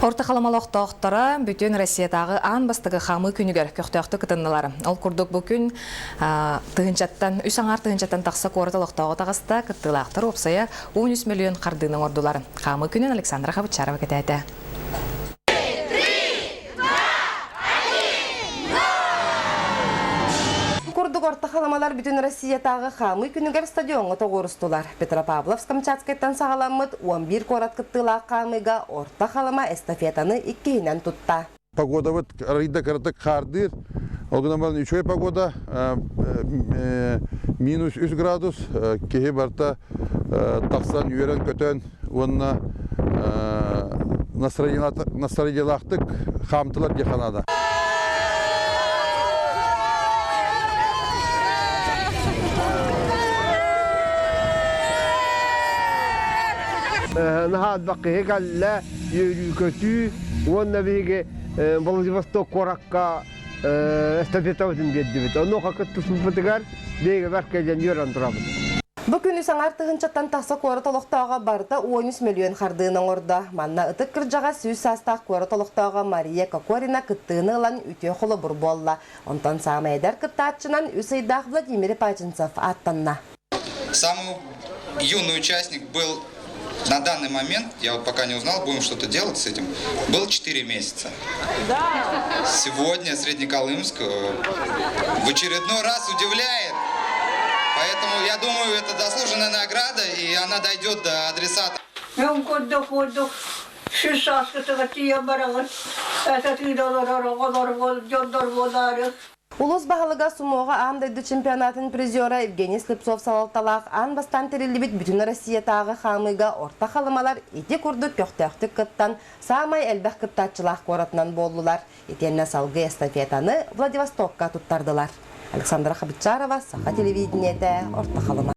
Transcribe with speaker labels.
Speaker 1: Орто Халыма олохтоохторо бүтүн Россиятааҕы аан бастакы хаамыы күнүгэр көхтөөхтүк кытыннылар. Ол курдук бу күн тыһыынчаттан, үс аҥаар тыһыынчаттан тахса куорат олохтооҕо таҕыста, кыттыылаахтар уопсайа 13 мөлүйүөн хардыыны оҥордулар. Хаамыы күнүн Александра Хабычарова кэтээтэ.
Speaker 2: Курдук Орто Халымалар бүтүн Россиятааҕы хаамыы күнүгэр стадиоҥҥа тоҕуорустулар. Петропавловск-Камчатскайтан саҕаламмыт 11 куорат кыттыылаах хаамыыга Орто Халыма эстафетаны иккиһинэн тутта.
Speaker 3: Погодабыт арыйда кыратык хаардыыр. Ол гынан баран үчүгэй погода, минус 3 градус, киһи барыта тахсан үөрэн-көтөн уонна настроениелаахтык хаамтылар диэххэ наада.
Speaker 4: Наһаа элбэх киһи кэллэ, үөрүү-көтүү уонна биһиги Владивосток куоракка эстафетабытын биэрдибит. Онуоха кыттыспыппытыгар биһиги бэркэ диэн үөрэн турабыт.
Speaker 2: Бу күнү саҥар тыһыынчаттан тахса куорат олохтооҕо барыта 13 мөлүйүөн хардыыны оҥордо. Манна ытык кырдьаҕас 100 саастаах куорат олохтооҕо Мария Кокорина кыттыыны ылан үтүө холобур буолла. Онтон саамай эдэр кыттааччынан үс ыйдаах Владимир Пачинцев ааттанна.
Speaker 5: Самый юный участник был на данный момент, я вот пока не узнал, будем что-то делать с этим, был 4 месяца. Да. Сегодня Среднеколымск в очередной раз удивляет. Поэтому я думаю, это заслуженная награда, и она дойдет до адресата.
Speaker 6: Сүүс сааскытыгар тиийэн бараҕын, этэтиин олорор оҕолор дьоннор буолаары.
Speaker 2: Улуус баһылыга сумоҕа аан дойду чемпионатын призера Евгений Слепцов салалталаах аан бастаан тэриллибит Бүтүн Россиятааҕы хаамыыга орто халымалар ити курдук көхтөөхтүк кыттан, саамай элбэх кыттааччылаах куоратынан буоллулар. Итиэннэ салгыы эстафетаны Владивостокка туттардылар. Александра Хабычарова, Саха телевидениетэ, Орто Халыма.